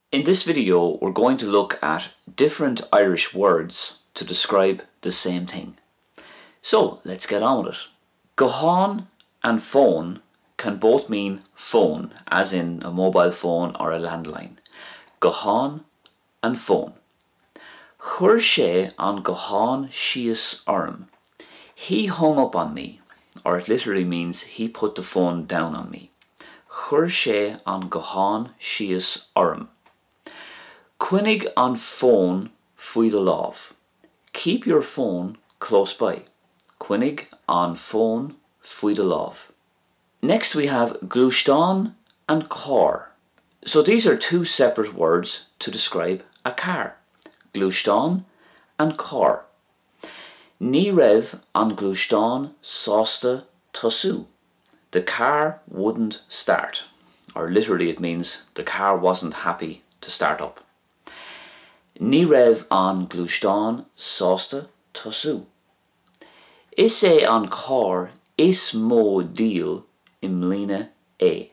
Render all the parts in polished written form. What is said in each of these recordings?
In this video we're going to look at different Irish words to describe the same thing. So let's get on with it. Guthán and fón can both mean phone, as in a mobile phone or a landline. Guthán and fón. Chuir sé an guthán síos orm. He hung up on me, or it literally means he put the phone down on me. Chuir sé an guthán síos orm. Coinnigh an fón faoi do lámh. Keep your phone close by. Coinnigh an fón faoi do lámh. Next we have gluaisteán and carr. So these are two separate words to describe a car. Gluaisteán and carr. Ní raibh an gluaisteán sásta tosú. The car wouldn't start. Or literally it means the car wasn't happy to start up. Ní raibh an gluaisteán sásta tosú. Is é an carr is mó díol i mbliana é.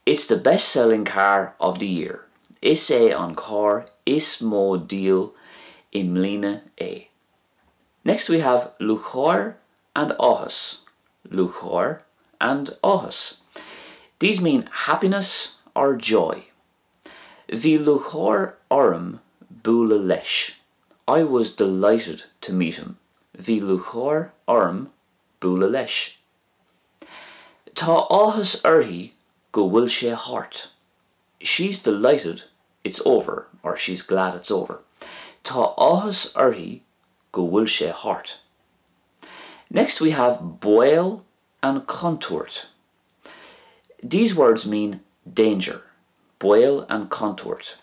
It's the best-selling car of the year. Is é an carr is mó díol i mbliana é. Next we have lúcháir and áthas. Lúcháir and áthas. These mean happiness or joy. Bhí lúcháir orm bualadh leis. I was delighted to meet him. Bhí lúcháir orm bualadh leis. Tá áthas uirthi go bhfuil sé thart. She's delighted it's over, or she's glad it's over. Tá áthas uirthi go bhfuil sé thart. Next we have baol and contúirt. These words mean danger. Baol and contúirt.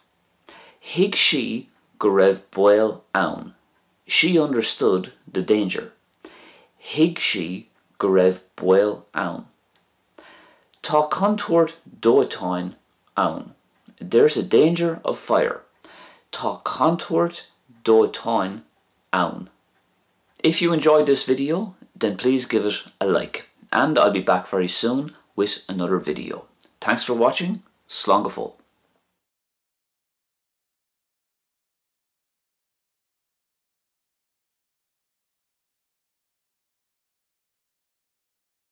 Thuig sí go raibh baol ann. She understood the danger. Thuig sí go raibh baol ann. Tá contúirt dóiteáin ann. There's a danger of fire. Tá contúirt dóiteáin ann. If you enjoyed this video, then please give it a like. And I'll be back very soon with another video. Thanks for watching. Slán go fóill.